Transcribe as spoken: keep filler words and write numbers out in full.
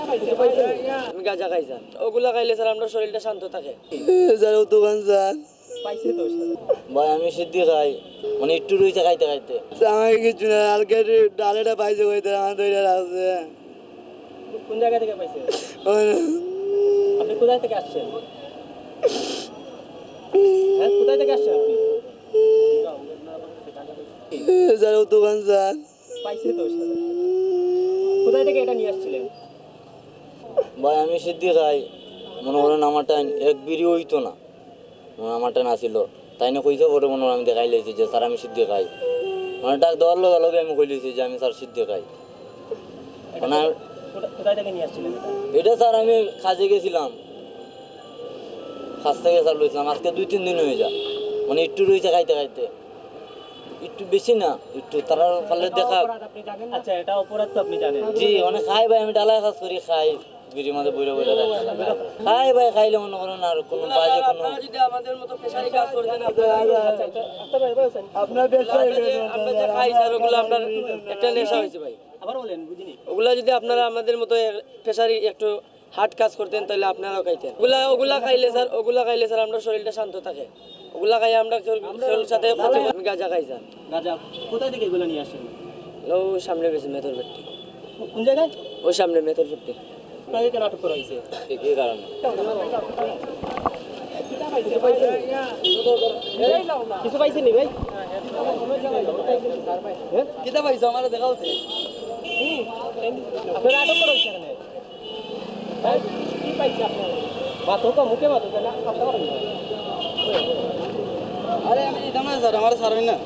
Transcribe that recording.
আমি গাঁজা খাই স্যার। ওগুলা খাইলে স্যার আপনার শরীরটা শান্ত থাকে। স্যার, ও দোকান স্যার। পাইছে তো। ভাই, আমি সিদ্ধি খাই, মানে একটু রইছে খাইতে খাইতে। স্যার, আমাকে কিচ্ছু না, হালকা একটু ডাল এটা পাইছে, ওই তো আমার ধরে রাখছে। কোন জায়গা থেকে পাইছে? ওই আপনি কোথায় থেকে আসছেন? হ্যাঁ, কোথায় থেকে আসছেন আপনি? স্যার, ও দোকান স্যার। পাইছে তো। কোথায় থেকে এটা নিয়ে আসছিলেন? ভাই, আমি সিদ্ধি খাই, মনে করেন আমার টাইম এক বিড়ি হইতো না, মানে আমার টাইম আসিল, তাই না কইছে পরে মনে হয় আমি দেখাই লাইছি যে স্যার আমি সিদ্ধি খাই, মানে ডাক দেওয়ার লগে লগে আমি কই লাইছি যে আমি স্যার সিদ্ধি খাই। মানে কোথা- কোথায় থেকে নিয়ে আসছিলেন এটা? এটা স্যার আমি কাজে গেছিলাম, কাজ থেকে স্যার লইছিলাম, আজকে দুই তিন দিন হয়ে যায়, মানে একটু রইছে খাইতে খাইতে। একটু বেশি না, একটু তারা পারলে দেখা। আচ্ছা, এটা অপরাধ তো আপনি জানেন। জি, অনেক খাই ভাই, আমি ডালায় কাজ করি, খাই, বিড়ির মাঝে বইরা বইরা রাখা লাগে। খাই ভাই, খাইলে মনে করেন আর কোনো বাজে কোনো আপনারা যদি আমাদের মতো পেশারি কাজ করতেন, আপনারা আচ্ছা, আচ্ছা, আপনার ব্যবসা আমরা যে, আমরা যে খাই স্যার, ওগুলো আপনার একটা নেশা হয়েছে ভাই। আবার বলেন, বুঝিনি। ওগুলা যদি আপনারা আমাদের মতো পেশারি একটু হার্ড কাজ করতেন, তাহলে আপনারাও খাইতেন। ওগুলা, ওগুলা খাইলে স্যার, ওগুলা খাইলে স্যার আপনার শরীরটা শান্ত থাকে। ওগুলা খাই আমরা কেউ, কেউর সাথে ক্ষতি করে। আমি গাঁজা খাই স্যার। গাঁজা? কোথায় থেকে এগুলো নিয়ে আসেন? ও সামনে বেশি মেথর ফ্যাক্টরি। কোন জায়গায়? ওই সামনে মেথর ফ্যাক্টরি। আপনাকে কেন আটক করা হয়েছে? কি কারণে? কিছু পাইছেন নি ভাই? হ্যাঁ? কিতা পাইছো? আমারে দেখাও তে। আপনারা আটক করা হয়েছে কেন? ভাই, কি পাইছে আপনার? মাথা তো মুখে মাথা, তাহলে আটক করা হয়েছে। আরে আমি দিতাম না স্যার, আমারে ছাড়েন না।